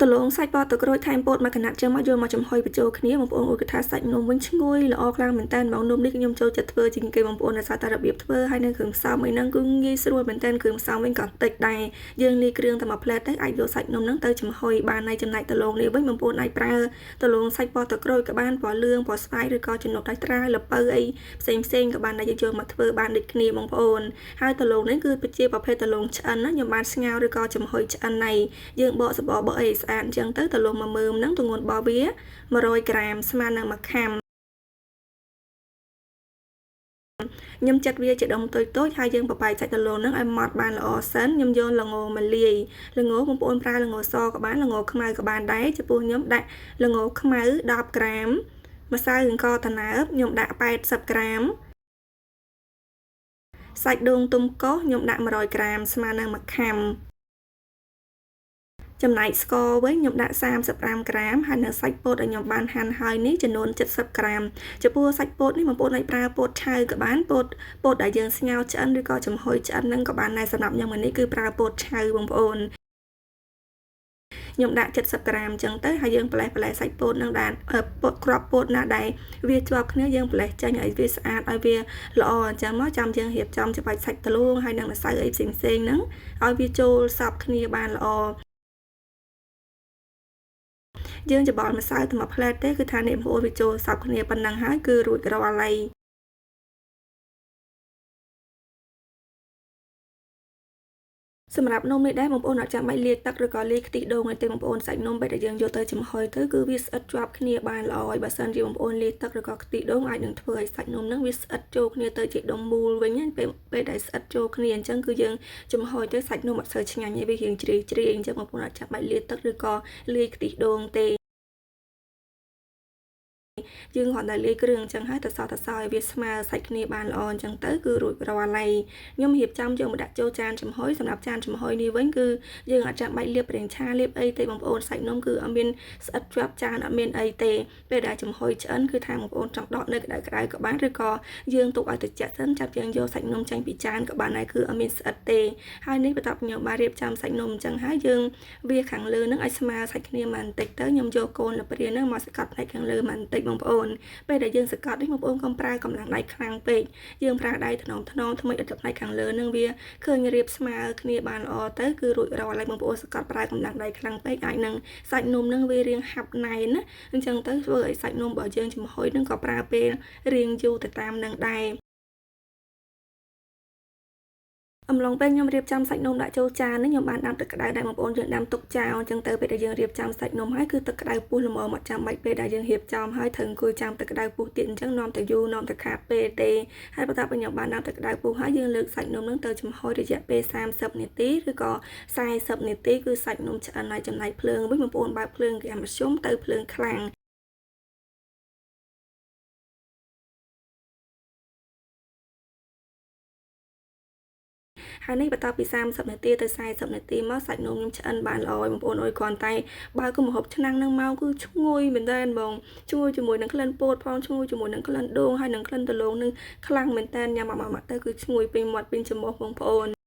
ដលងសាច់ពណ៌ទឹកក្រូចថែមពោតមួយកណាត់ចឹងមកយកមកចំហុយបញ្ចូលគ្នាបងប្អូនអួយគឺថាសាច់នំវិញឈ្ងុយល្អខ្លាំងមែនតើហ្មងនំនេះខ្ញុំចូលចិត្តធ្វើជាងគេបងប្អូនដោយសារតែរបៀបធ្វើហើយនឹងគ្រឿងផ្សំអីហ្នឹងគឺងាយស្រួលមែនតើគ្រឿងផ្សំវិញក៏តិចដែរយើងលាយគ្រឿងតែមួយផ្លែទៅអាចយកសាច់នំហ្នឹងទៅចំហុយបានហើយចំណែកដលងនេះវិញបងប្អូនអាចប្រើដលងសាច់ពណ៌ទឹកក្រូចក៏បានពណ៌លឿងពណ៌ស្វាយឬក៏ចំណុកដៃត្រាវល្ពៅអីផ្សេងផ្សេងក៏បានដែរយើងយកមកធ្វើបានដូចគ្នាបងប្អូនហើយដលងនេះគឺជាប្រភេទដលងឆ្អិនណាខ្ញុំបានស្ងោរឬក៏ចំហុយឆ្អិនណៃយើងបកសបកបកអីស្អាតអញ្ចឹងទៅដលងមួយមើមហ្នឹងទម្ងន់របស់វា100ក្រាមស្មើនឹងមួយខាំខ្ញុំចាត់វាជាដុំតូចតូចហើយយើងបបែកសាច់ដលងហ្នឹងឲ្យម៉ត់បានល្អសិនខ្ញុំយកល្ងមកលាយល្ងបងប្អូនប្រើល្ងសក៏បានល្ងខ្មៅក៏បានដែរចំពោះខ្ញុំដាក់ល្ងខ្មៅ10ក្រាមម្សៅអង្ករដំណើបខ្ញុំដាក់80ក្រាមសាច់ដូងទុំកោសខ្ញុំដាក់100ក្រាមស្មើនឹងមួយខាំចំណែកស្ករវិញខ្ញុំដាក់35ក្រាមហើយនៅសាច់ពោតដែលខ្ញុំបានហាន់ហើយនេះចំនួន70ក្រាមចំពោះសាច់ពោតនេះបងប្អូនអាចប្រើពោតឆៅក៏បានពោតដែលយើងស្ងោរឆ្អិនឬក៏ចំហុយឆ្អិនហ្នឹងក៏បានដែរសម្រាប់ខ្ញុំនេះគឺប្រើពោតឆៅបងប្អូនខ្ញុំដាក់70ក្រាមអញ្ចឹងទៅហើយយើងប្រលេះសាច់ពោតនឹងដែរពោតគ្រាប់ពោតណាដែលវាជាប់គ្នាយើងប្រលេះចេញឲ្យវាស្អាតឲ្យវាល្អអញ្ចឹងមកចាំយើងរៀបចំច្បាច់សាច់ដលងហើយនឹងម្សៅអីផ្សេងៗហ្នឹងឲ្យវាចូលសព្វគ្នាបានល្អយើងច្របល់ម្សៅតែមួយផ្លែតទេគឺថានេះបងប្អូនវាចូលសព្វគ្នាប៉ុណ្ណឹងហើយគឺរួចរាល់ហើយសម្រាប់នំនេះដែរបងប្អូនអត់ចាំបាច់លាយទឹកឬក៏លាយខ្ទិះដូងទេបងប្អូនសាច់នំពេលដែលយើងយកទៅចំហុយទៅគឺវាស្អិតជាប់គ្នាបានល្អហើយបើសិនជាបងប្អូនលាយទឹកឬក៏ខ្ទិះដូងអាចនឹងធ្វើឲ្យសាច់នំហ្នឹងវាស្អិតចូលគ្នាទៅជាដុំមូលវិញពេលដែលស្អិតចូលគ្នាអញ្ចឹងគឺយើងចំហុយទៅសាច់នំអត់សូវឆ្ងាញ់ទេវារៀងជ្រាយជ្រាយអញ្ចឹងបងប្អូនអត់ចាំបាច់លាយទឹកឬក៏លាយខ្ទិះដូងទេយើងគ្រាន់តែលាយគ្រឿងអញ្ចឹងហើយទៅសោះទៅសោយវាស្មើសាច់គ្នាបានល្អអញ្ចឹងទៅគឺរួចរាល់ហើយខ្ញុំរៀបចំយកមកដាក់ចូលចានចំហុយសម្រាប់ចានចំហុយនេះវិញគឺយើងអត់ចាំបាច់លាបប្រេងឆាលាបអីទេបងប្អូនសាច់នំគឺអត់មានស្អិតជាប់ចានអត់មានអីទេពេលដែលចំហុយឆ្អិនគឺថាបងប្អូនចង់ដកនៅក្តៅក្តៅក៏បានឬក៏យើងទុកឲ្យត្រជាក់សិនចាប់យើងយកសាច់នំចេញពីចានក៏បានដែរគឺអត់មានស្អិតទេហើយនេះបន្ទាប់ខ្ញុំបានរៀបចំសាច់នំអញ្ចឹងហើយយើងវាខាងលើនឹងឲ្យស្មើសាច់គ្នាបន្តិចទៅខ្ញុំយកកូនលព្រានឹងមកសកត់ផ្នែកខាងលើបន្តិចបងប្អូនពេលដែលយើងសកត់នេះបងប្អូនកុំប្រើកម្លាំងដៃខ្លាំងពេកយើងប្រើដៃថ្នមថ្នមថ្មីឲ្យផ្នែកខាងលើនឹងវាឃើញរៀបស្មើគ្នាបានល្អទៅគឺរួចរាល់ហើយបងប្អូនសកត់ប្រើកម្លាំងដៃខ្លាំងពេកអាចនឹងសាច់នំនឹងវារៀងហាប់ណែនណាអញ្ចឹងទៅធ្វើឲ្យសាច់នំរបស់យើងចំហុយនឹងក៏ប្រើពេលរៀងយូរទៅតាមនឹងដែរអំឡុងពេលខ្ញុំរៀបចំសាច់នំដាក់ចូលចាននេះខ្ញុំបានដាំទឹកក្តៅដែរបងប្អូនយើងដាំទុកចោលអញ្ចឹងទៅពេលដែលយើងរៀបចំសាច់នំហើយគឺទឹកក្តៅពុះល្មមអត់ចាំបាច់ពេលដែលយើងរៀបចំហើយត្រូវអង្គុយចាំទឹកក្តៅពុះទៀតអញ្ចឹងនាំតែយូរនាំតែខាតពេលទេហើយបន្ទាប់ពីខ្ញុំបានដាំទឹកក្តៅពុះហើយយើងលើកសាច់នំនឹងទៅចំហុយរយៈពេល30នាទីឬក៏40នាទីគឺសាច់នំឆ្អិនហើយចំណែកភ្លើងវិញបងប្អូនបើកភ្លើងគេមធ្យមទៅភ្លើងខ្លាំងហើយនេះបន្ទាប់ពី30នាទីទៅ40នាទីមកសាច់នំខ្ញុំឆ្អិនបានល្អហើយបងប្អូនអើយគ្រាន់តែបើកម្ហូបឆ្នាំងនឹងមកគឺឈ្ងុយមែនតើបងឈ្ងុយជាមួយនឹងក្លិនពោតផងឈ្ងុយជាមួយនឹងក្លិនដូងហើយនឹងក្លិនដលងនឹងខ្លាំងមែនតើញ៉ាំមកទៅគឺឈ្ងុយពេញមាត់ពេញច្រមុះបងប្អូន